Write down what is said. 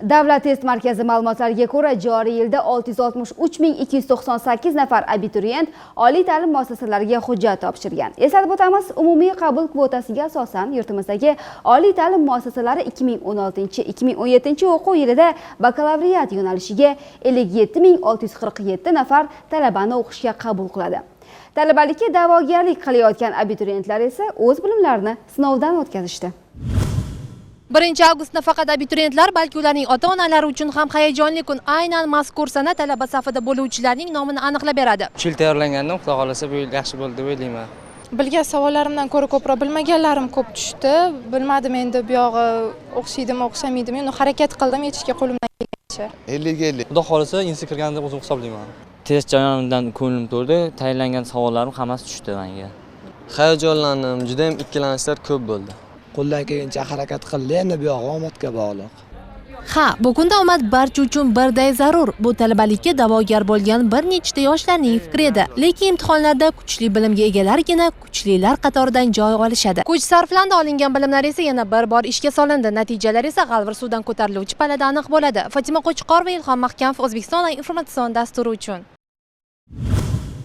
Davlat test markazi ma'lumotlariga ko'ra, joriy yilda 663 298 nafar abituriyent oliy ta'lim muassasalariga hujjat topshirgan. Eslatib o'tamiz, umumiy qabul kvotasiga asosan yurtimizdagi oliy ta'lim muassasalari 2016-2017 o'quv yilida bakalavriat yo'nalishiga 57 647 nafar talabani o'qishga qabul qiladi. Talabalikka da'vogarlik qilayotgan abituriyentlar esa o'z bilimlarini sinovdan o'tkazishdi. 1 avgust nafaqat abituriyentlar, balki ularning ota-onalari uchun ham hayajonli kun. Aynan mazkur sana talaba safida bo'luvchilarning nomini aniqlab beradi. 3 yil tayyorlangandim, Xudo xohlasa, bu yil yaxshi bo'ldi deb o'ylayman. Bilgan savollarimdan ko'ra ko'proq bilmaganlarim ko'p tushdi. Bilmadim endi, bu yog'i o'xshaydimi, o'xshamaydimi. Endi harakat qildim yetishga qo'limdan kelgancha. 50ga 50. Xudo xohlasa, institutga kirgan deb o'zim hisoblayman. Test jarayonidan ko'nglim to'ldi. Tayinlangan savollarim hammasi tushdi menga. Hayajonlandim, juda ham ikkilanishlar ko'p bo'ldi. Qo'ldan kelgancha harakat qildi, endi bu yog'i omadga bog'liq. Ha, bu kunda omad barcha uchun birday zarur. Bu talabalikka da'vogar bo'lgan bir nechta yoshlarning fikri edi. Lekin imtihonlarda kuchli bilimga egalargina kuchlilar qatoridan joy olishadi. Kuch sarflandi, olingan bilimlar esa yana bir bor ishga solindi. Natijalar esa g'alvir suvdan ko'tariluvchi palada aniq bo'ladi. Fatima Qo'chqorova, Ilhom Mahkamov, O'zbekiston informatsion dasturi uchun.